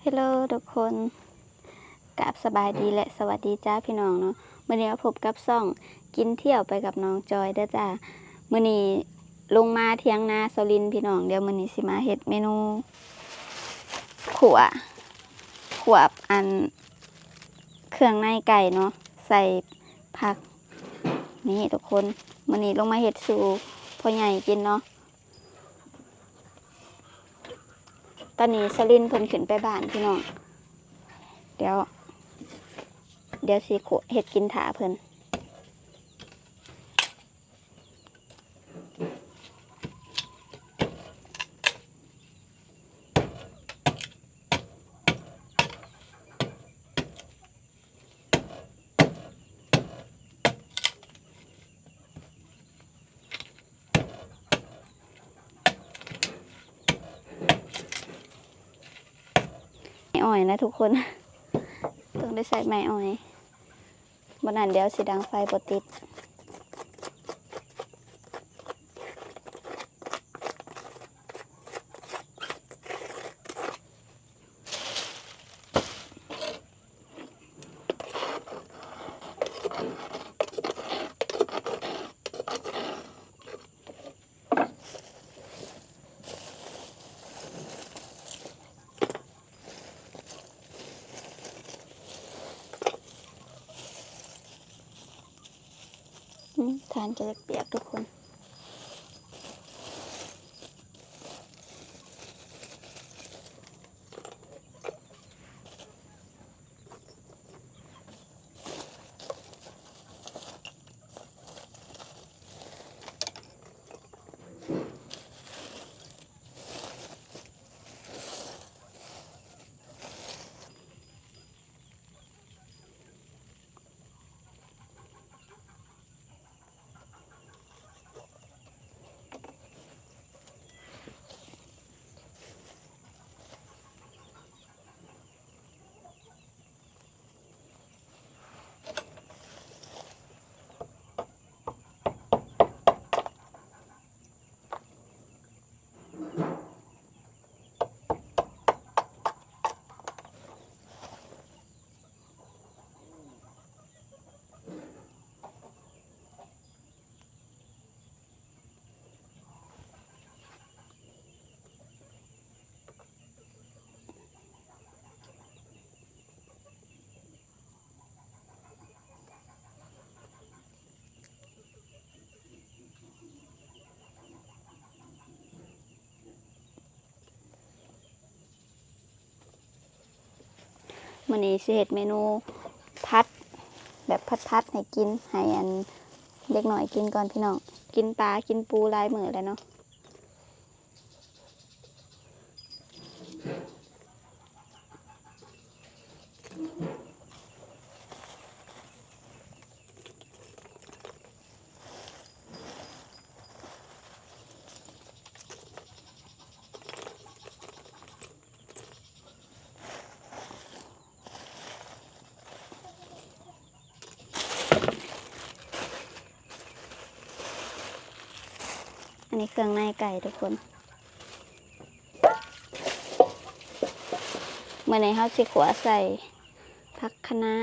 ເຮລໂລທຸກຄົນ ກາບສະບາຍດີ ແລະ ສະຫວັດດີຈ້າພີ່ນ້ອງເນາະ. ມື້ນີ້ມາພົບກັບຊ່ອງກິນທ່ຽວໄປກັບນ້ອງຈອຍເດີຈ້າ. ມື້ນີ້ລົງມາຖຽງນາສາວລິນພີ່ນ້ອງ. ດຽວມື້ນີ້ຊິມາເຮັດເມນູຂົ້ວ ຂົ້ວອັນ ເຄື່ອງໃນໄກ່ເນາະ ໃສ່ຜັກ. ນີ້ທຸກຄົນ ມື້ນີ້ລົງມາເຮັດສູ່ພໍ່ໃຫຍ່ກິນເນາະ. ຕອນນີ້ສາວລິນເພິ່ນຂຶ້ນໄປບ້ານພີ່ນ້ອງ. ດຽວ ດຽວຊິເຮັດກິນຖ້າເພິ່ນ. ໄມ້ອ້ອຍນະທຸກຄົນ ຕ້ອງໄດ້ໃຊ້ໄມ້ອ້ອຍ ບໍ່ນັ້ນດຽວຊິດັງໄຟບໍ່ຕິດ. ອືມ ຖ່ານກໍຢາກປຽກທຸກຄົນ. ມື້ນີ້ຊິເຮັດເມນູຜັດ ແບບຜັດໆ ໃຫ້ກິນ ໃຫ້ອັນເດັກນ້ອຍກິນກ່ອນພີ່ນ້ອງ. ກິນປາກິນປູຫຼາຍມື້ແລ້ວເນາະ. ອັນນີ້ເຄື່ອງໃນໄກ່ທຸກຄົນ. ມື້ນີ້ເຮົາຊິຂົ້ວໃສ່ຜັກຄະນ້າ.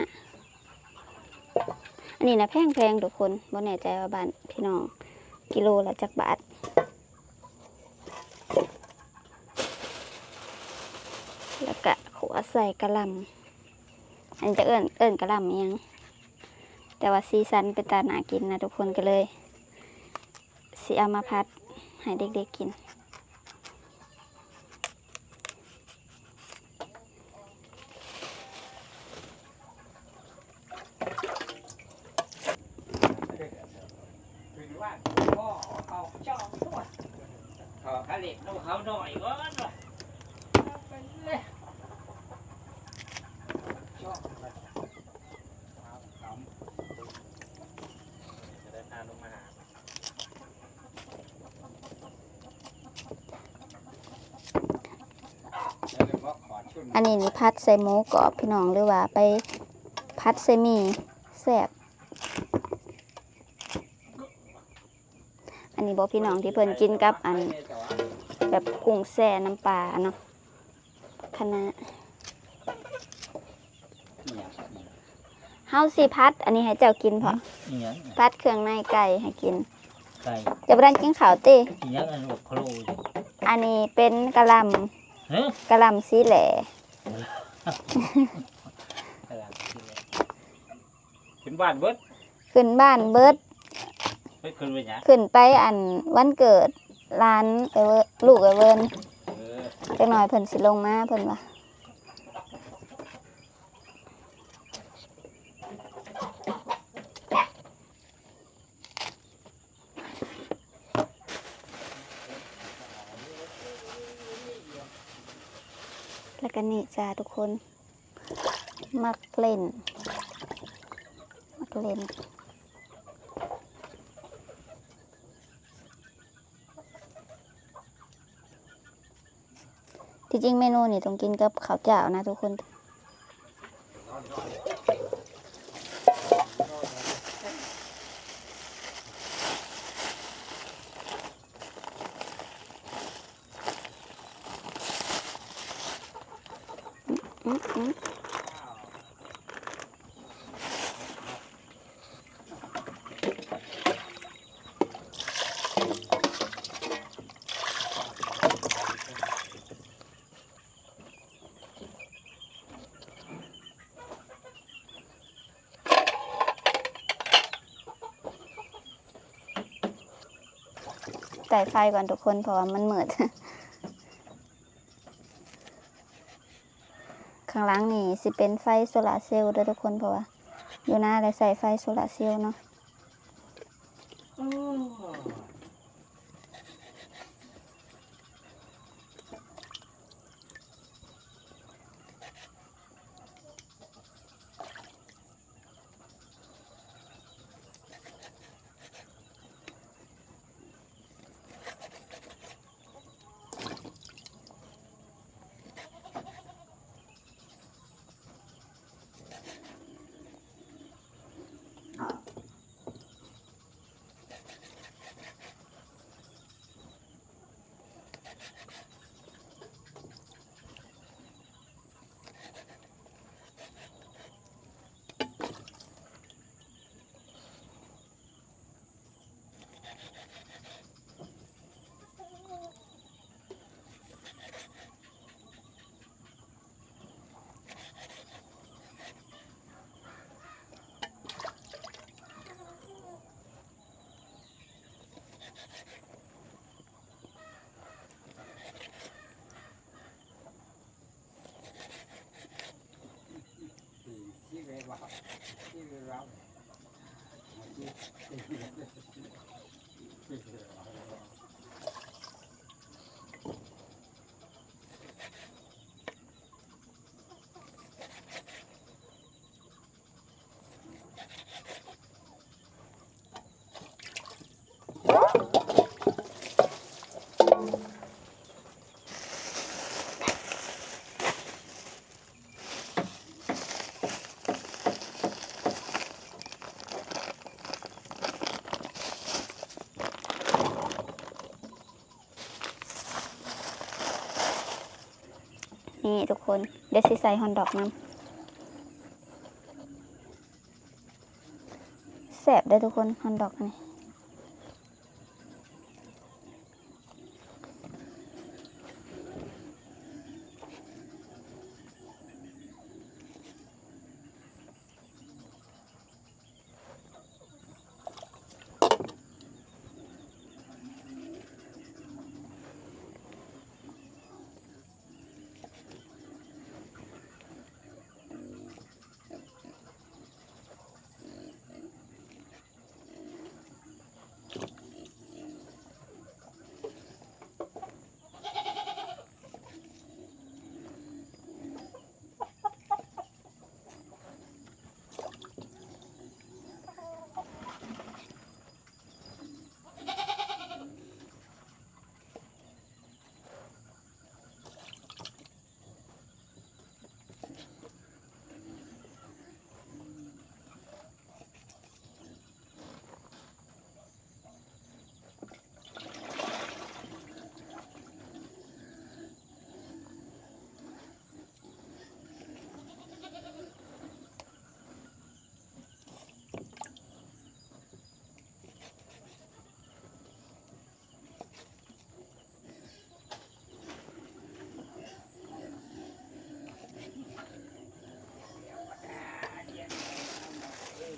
ອັນນີ້ນະແພງໆ ທຸກຄົນ ບໍ່ແນ່ໃຈວ່າບ້ານພີ່ນ້ອງກິໂລລະຈັກບາດ. ແລ້ວກະຂົ້ວໃສ່ກະຫຼ່ຳ ອັນນີ້ຈະເອີ້ນ ເອີ້ນກະຫຼ່ຳອີ່ຫຍັງ ແຕ່ວ່າສີສັນເປັນຕາໜ້າກິນນະທຸກຄົນ ກໍເລີຍຊິເອົາມາຜັດໃຫ້ເດັກໆກິນ. ອັນນີ້ນີ້ຜັດໃສ່ໝູກອບພີ່ນ້ອງ ຫຼືວ່າໄປຜັດໃສ່ໝີ່ ແຊບ. ອັນນີ້ບໍ່ພີ່ນ້ອງ ທີ່ເພິ່ນກິນກັບອັນ ແບບກຸ້ງແຊ່ນ້ຳປາເນາະ ຄະນ້າ. ເຮົາຊິຜັດອັນນີ້ໃຫ້ເຈົ້າກິນເພາະ ອີຫຍັງ ຜັດເຄື່ອງໃນໄກ່ໃຫ້ກິນ. ໄກ່ ເຈົ້າບໍ່ທັນກິນເຂົ້າຕິ? ອີຫຍັງອັນໂອໂຄໂລນີ້? ອັນນີ້ເປັນກະຫຼ່ຳ ຮະ? ກະຫຼ່ຳສີແຫຼ. ກະຫຼ່ຳສີແຫຼ ຂຶ້ນບ້ານເບິດ ຂຶ້ນບ້ານເບິດ. ໄປຂຶ້ນໄປຫຍັງ? ຂຶ້ນໄປອັນວັນເກີດຫຼານເອີ ລູກເອີເວິນ. ເອີ ຈັກໜ່ອຍເພິ່ນຊິລົງມາ ເພິ່ນວ່າ. ແລ້ວກໍນີ້ຈ້າທຸກຄົນ ໝາກເລັ່ນ ໝາກເລັ່ນ. ທີ່ຈິງເມນູນີ້ຕ້ອງກິນກັບເຂົ້າຈ້າວນະທຸກຄົນ. ໃຕ້ໄຟກ່ອນທຸກຄົນ ເພາະວ່າມັນມືດ. ຂ້າງຫຼັງນີ້ຊິເປັນໄຟໂຊລາເຊວເດີທຸກຄົນ ເພາະວ່າຢູ່ນາໄດ້ໃຊ້ໄຟໂຊລາເຊວເນາະ. ນີ້ທຸກຄົນ ດຽວຊິໃສ່ຮອດດອກນຳ. ແຊບເດີທຸກຄົນ ຮອດດອກນີ້.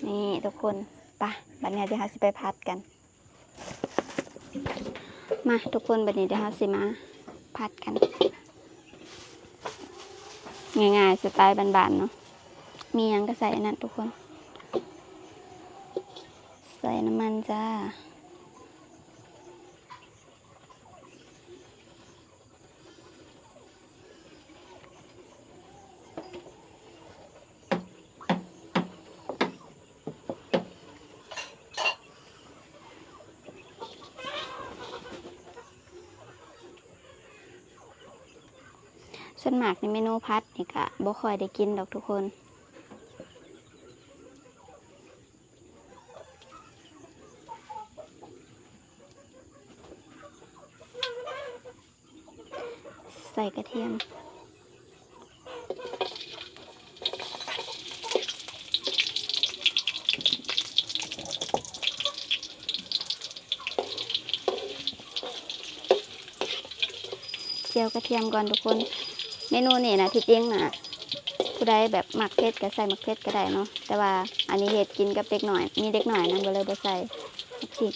ນີ້ທຸກຄົນ ໄປ ບັດນີ້ດຽວເຮົາຊິໄປຜັດກັນ. ມາທຸກຄົນ ບັດນີ້ດຽວເຮົາຊິມາຜັດກັນ ງ່າຍໆ ສະໄຕລ໌ບ້ານໆເນາະ ມີຫຍັງກໍໃສ່ອັນນັ້ນທຸກຄົນ ໃສ່ນ້ຳມັນຈ້າ. ສ່ວນມາກໃນເມນູຜັດນີ້ກະບໍ່ຄ່ອຍໄດ້ກິນດອກທຸກຄົນ. ໃສ່ກະທຽມ ແຈ່ວກະທຽມກ່ອນທຸກຄົນ. ເມນູນີ້ນະ ທີ່ຈິງນະ ຜູ້ໃດແບບມັກເຜັດກໍໃສ່ໝາກເຜັດກໍໄດ້ເນາະ ແຕ່ວ່າອັນນີ້ເຮັດກິນກັບເດັກນ້ອຍ ມີເດັກນ້ອຍນຳ ກໍເລີຍບໍ່ໃສ່ໝາກພິກ.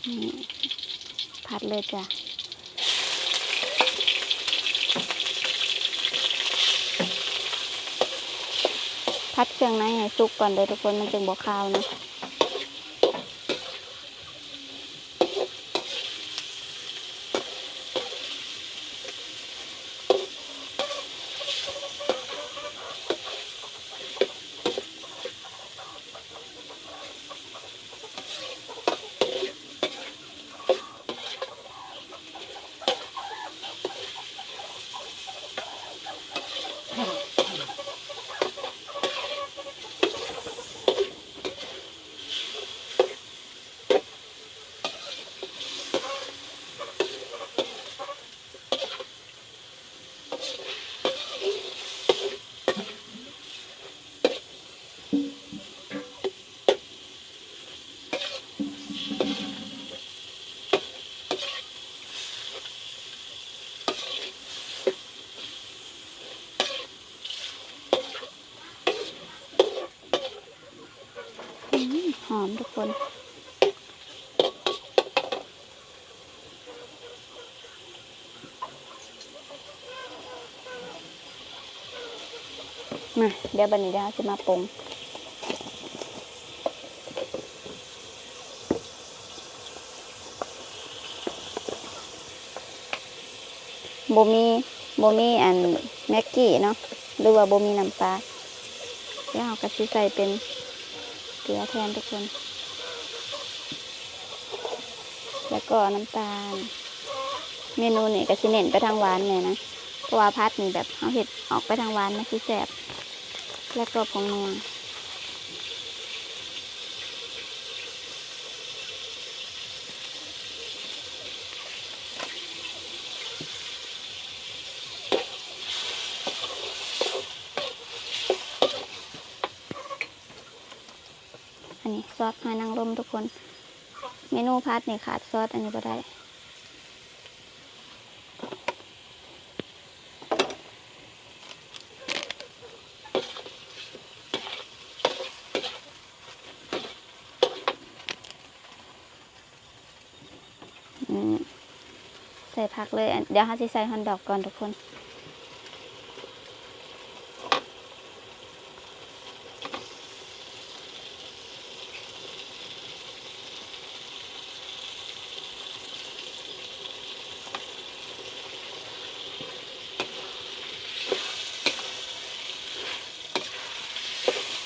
ນີ້ ຜັດເລີຍຈ້າ ຜັດເຄື່ອງໃນໃຫ້ສຸກກ່ອນເດີທຸກຄົນ ມັນຈຶ່ງບໍ່ຄາວເນາະ. ອືມ ຫອມທຸກຄົນ. ມາ ດຽວບັດນີ້ດຽວເຮົາຊິມາປຸງ ບໍ່ມີ ບໍ່ມີອັນແມັກກີ້ເນາະ ຫຼືວ່າບໍ່ມີນ້ຳປາ ແລ້ວເຮົາກໍຊິໃສ່ເປັນເກືອແທນທຸກຄົນ ແລ້ວກໍນ້ຳຕານ. ເມນູນີ້ກໍຊິເນັ້ນໄປທາງຫວານແດ່ນະ ເພາະວ່າຜັດນີ້ແບບເຮົາເຮັດອອກໄປທາງຫວານມັນຊິແຊບ ແລ້ວກໍຜົງນົວ. ອັນນີ້ຊອດຫອຍນາງລົມທຸກຄົນ ເມນູຜັດນີ້ຂາດຊອດອັນນີ້ບໍ່ໄດ້. ອືມ ໃສ່ຜັກເລີຍ ດຽວເຮົາຊິໃສ່ຮອດດອກກ່ອນທຸກຄົນ.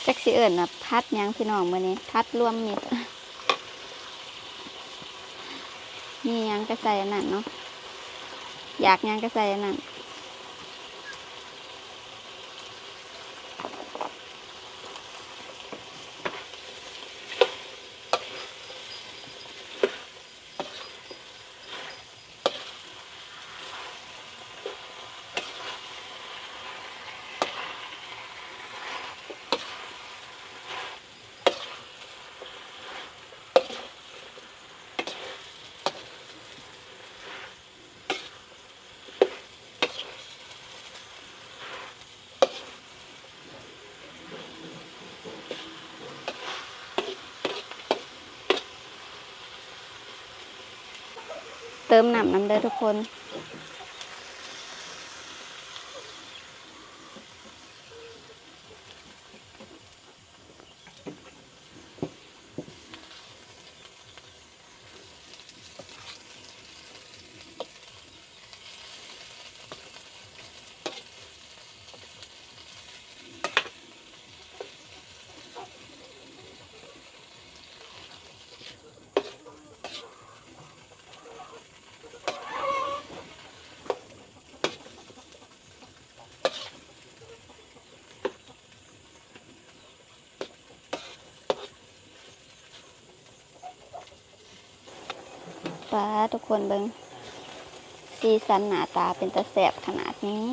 ຈັກຊິເອີ້ນວ່າຜັດຫຍັງພີ່ນ້ອງ ມື້ນີ້ຜັດລວມມິດ ມີຫຍັງກໍໃສ່ອັນນັ້ນເນາະ ຢາກຫຍັງກໍໃສ່ອັນນັ້ນ. ອ ເຕີມນ້ຳນຳເດີທຸກຄົນ. ປາ ທຸກຄົນເບິ່ງ ສີສັນໜ້າຕາເປັນຕາແຊບຂະໜາດນີ້.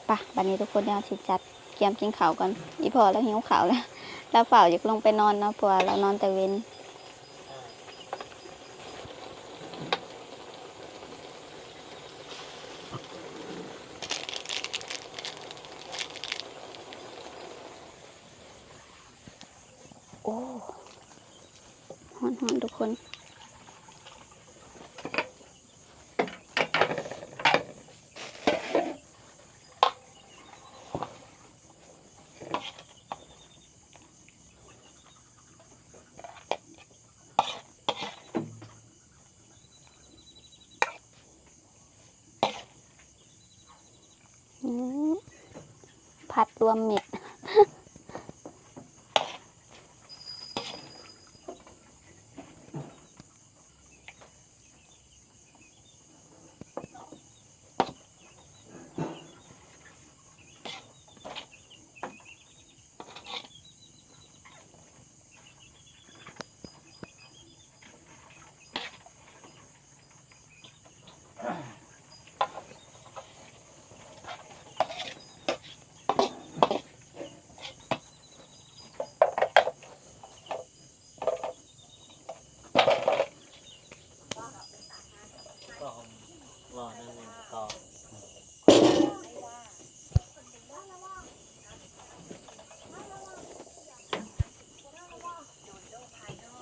ປະ ບັດນີ້ທຸກຄົນ ດຽວເຮົາຊິຈັດກຽມກິນເຂົ້າກ່ອນ. ອີ່ພໍ່ລາວຫິວເຂົ້າແລ້ວ ລາວຟ້າວຢາກລົງໄປນອນເນາະ ເພາະວ່າລາວນອນແຕ່ເວັນ. ໂອ້ ຮ້ອນໆ ທຸກຄົນ. ອືມ ຜັດລວມມິດ.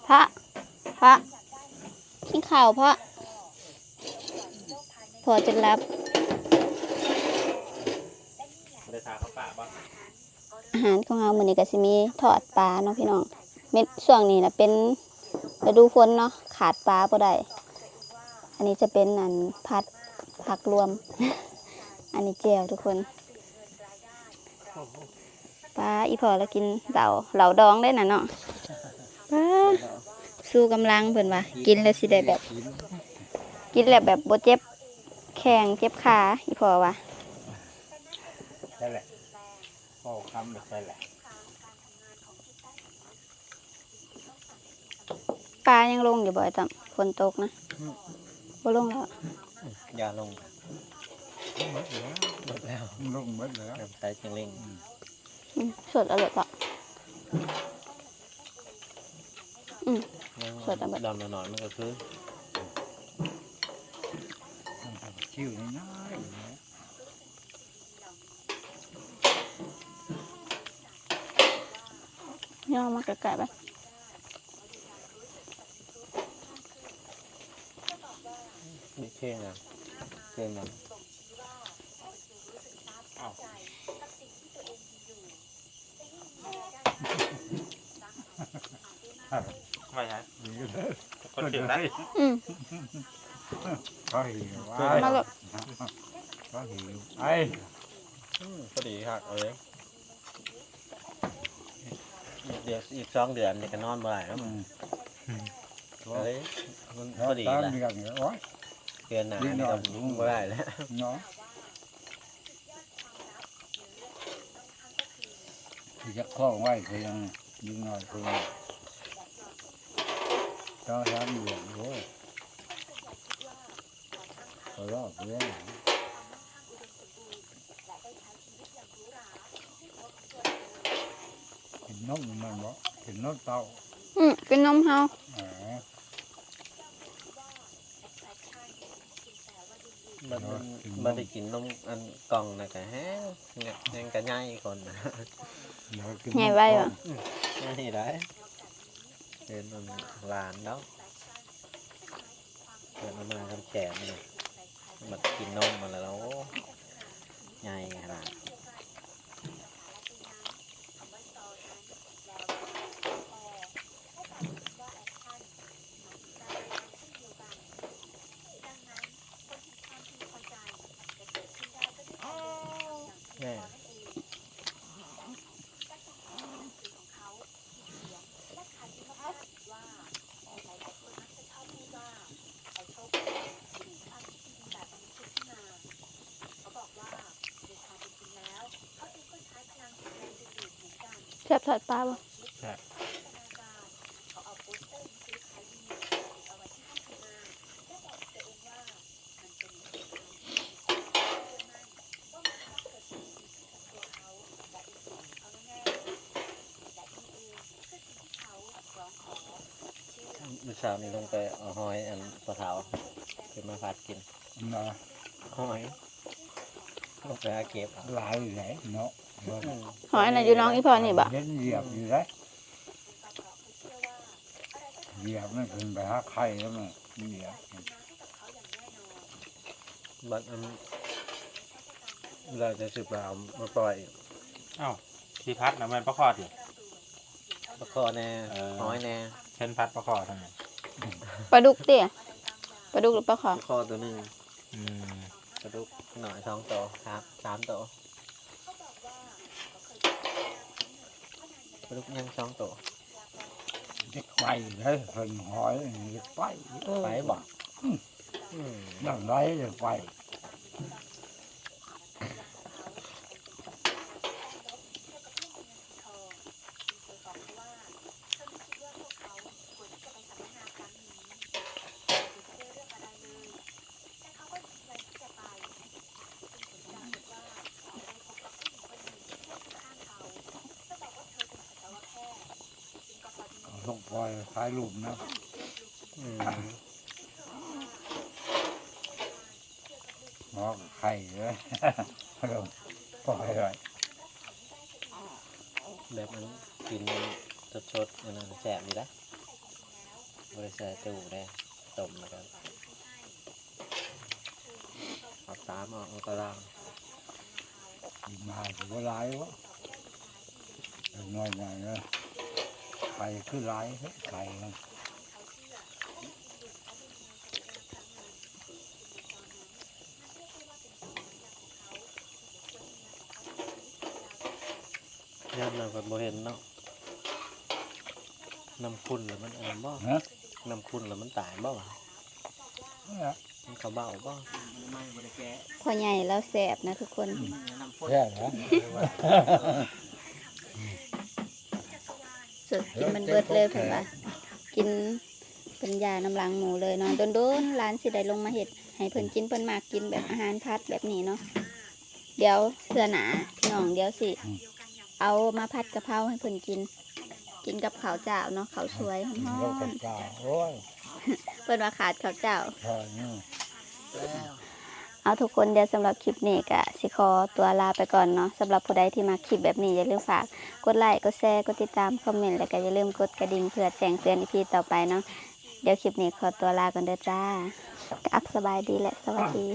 ພະ ພະ ກິນເຂົ້າພະ ພໍ່ຈົນຫຼັບ. ໄດ້ທາເຂົ້າປາກບໍ່? ອາຫານຂອງເຮົາມື້ນີ້ກໍຊິມີທອດປາເນາະພີ່ນ້ອງ. ເມັນ ຊ່ວງນີ້ນະເປັນລະດູຝົນເນາະ ຂາດປາບໍ່ໄດ້. ອັນນີ້ຈະເປັນ ອັນ ຜັດຜັກລວມ ອັນນີ້ແຈ່ວທຸກຄົນ. ປາ ອີ່ພໍ່ລາວກິນເຫຼົ້າ ເຫຼົ້າດອງເດ້ນະເນາະ. ປາ ຊູກຳລັງເພິ່ນວ່າ ກິນແລ້ວຊິໄດ້ແບບ ກິນແລ້ວແບບບໍ່ເຈັບແຂ້ງເຈັບຂາ ອີ່ພໍ່ວ່າ. ໃຊ່ແຫຼະ ເວົ້າຄຳແບບໃຊ່ແຫຼະ. ປາຍັງລົງຢູ່ບໍ່ອ້າຍຕ້ອມ? ຝົນຕົກນະ. ອືມ ບໍ່ລົງແລ້ວ. ຢ່າລົງ. ໝົດແລ້ວ ໝົດແລ້ວ ລົງໝົດແລ້ວ ນ້ຳໃສຈຶ່ງເລັ່ງ. ອືມ ອືມ ສົດເອົາໂລດເນາະ. ອືມ ສົດເອົາເບິດ. ດຳໜ້ອຍໆ ມັນກໍຄື ຍ່ອງມາໃກ້ໆ ໄປ. ມີເຄງນະ ເຄງນະ. ອ້າວ ໄວ້ໃສ? ຄົນຖືກໄດ້. ອືມ ເຂົາຫິວ ມາໂລດ ເຂົາຫິວ. ໄອ້ ອືມ ພໍດີຄັກເລີຍ. ອີກເດືອນ ອີກສອງເດືອນນີ້ກໍນອນບໍ່ໄດ້ແລ້ວ. ອືມ ເອີຍ ມັນພໍດີລະ ເດືອນນີ້ ໂອ້ຍ ເດືອນໜ້ານີ້ກໍບໍ່ໄດ້ແລ້ວເນາະ. ຢາກຄ້ອງໄວ້ຄືຍັງ ຍິງນ້ອຍຄືເຈົ້າແຮມຢູ່. ໂອ້ຍ ກໍລອບແລ້ວ. ກິນນົມມັນບໍ່? ກິນນົມເຕົ້າ. ອືມ ກິນນົມເຮົາ. ອໍ ມັນ ມັນໄດ້ກິນນົມອັນກ່ອງນະກະແຮງ ແຮງກະໃຫຍ່ຄົນນະ. ໃຫຍ່ໄວຫວາ? ອືມ ໃຫຍ່ໄດ້. ເດີນນຳຫຼານແລ້ວ ເດີນອອກມາທາງແຂນນີ້ ມັນກິນນົມມັນແລ້ວ ໂອ້ ໃຫຍ່ຂະໜາດ. ແມ່ນ ແຊບທອດປາບໍ່? ແຊບ. ມື້ເຊົ້ານີ້ລົງໄປເອົາຫອຍອັນພໍ່ເຖົ້າຂຶ້ນມາຜັດກິນນະ ຫອຍ ລົງໄປຫາເກັບເອົາ ຫຼາຍແຫຼະເນາະ. ອືມ ຫອຍອັນນັ້ນຢູ່ໜອງອີ່ພໍ່ນີ້ບໍ່? ເຫັນຢຽບຢູ່ເດ້ ຢຽບມັນຂຶ້ນໄປຫາໄຂ່ແລ້ວມັນຢຽບ. ບັດອັນ ເວລາຈະຊິໄປເອົາມາປ່ອຍອີກ. ເອົ້າ ທີ່ຜັດນະແມ່ນປາຄໍ້ຕິ? ປາຄໍ້ແດ່ ເອີ ຫອຍແດ່ ເຫັນຜັດປາຄໍ້ເທົ່ານັ້ນ. ປາດຸກຕິ? ປາດຸກຫຼືປາຄໍ້? ປາຄໍ້ໂຕໜຶ່ງ. ອືມ ປາດຸກນ້ອຍສອງໂຕ ສາມ ສາມໂຕ. ປາດຸກຍັງສອງໂຕ. ຢາກໄປເດ້ ເພິ່ນຫອຍຢາກໄປ. ເອີ ໄປບໍ່? ອືມ ອືມ ຢ່າງໃດຢາກໄປ. ສົ່ງປ່ອຍຖ່າຍຮູບນະ. ອືມ ໝໍກະໄຂ່ເລີຍ ລົງປ່ອຍໄວ້. ແບບອັນກິນສົດໆ ອັນນັ້ນແຊບຢູ່ເດ້ ບໍ່ໄດ້ໃສ່ຕູ້ເດ້ ຕົ້ມແລ້ວກໍ ເອົາຕາມອອກ ເອົາຕາລ່າງ. ມາກໍບໍ່ຫຼາຍເນາະ ນ້ອຍໃຫຍ່ນະ ໄຂ່ຄືຫຼາຍ ໄຂ່ນະ. ຍາມນັ້ນເພິ່ນບໍ່ເຫັນເນາະ ນ້ຳຂຸ່ນແລ້ວມັນອັນນັ້ນບໍ່? ຮະ? ນ້ຳຂຸ່ນແລ້ວມັນຕາຍບໍ່ວະ? ນັ້ນແຫຼະ ມັນເຂົ້າເບົາບໍ່? ພໍ່ໃຫຍ່ລາວແຊບນະທຸກຄົນ. ອືມ ແຊບນະ ສົດກິນມັນເບິດເລີຍເພິ່ນວ່າ ກິນເປັນຢານຳຫຼັງໝູເລີຍເນາະ. ດົນໆ ຫຼານຊິໄດ້ລົງມາເຮັດໃຫ້ເພິ່ນກິນ ເພິ່ນມັກກິນແບບອາຫານຜັດແບບນີ້ເນາະ. ດຽວເທື່ອໜ້າພີ່ນ້ອງ ດຽວຊິ ອືມ ເອົາມາຜັດກະເພົາໃຫ້ເພິ່ນກິນ ກິນກັບເຂົ້າຈ້າວເນາະ ເຂົ້າສວຍຮ້ອນໆ. ໂອ້ຍ ເພິ່ນວ່າຂາດເຂົ້າຈ້າວ. ເອົາທຸກຄົນ ດຽວສຳລັບຄລິບນີ້ກະຊິຂໍຕົວລາໄປກ່ອນເນາະ. ສຳລັບຜູ້ໃດທີ່ມັກຄລິບແບບນີ້ ຢ່າລືມຝາກກົດໄລ ກົດແຊ ກົດຕິດຕາມ ຄອມເມັນ ແລະກະຢ່າລືມກົດກະດິ່ງເພື່ອແຈ້ງເຕືອນ ອີ ພີ ຕໍ່ໄປເນາະ. ດຽວຄລິບນີ້ຂໍຕົວລາກ່ອນເດີຈ້າ. ກັບສະບາຍດີ ແລະ ສະຫວັດດີ.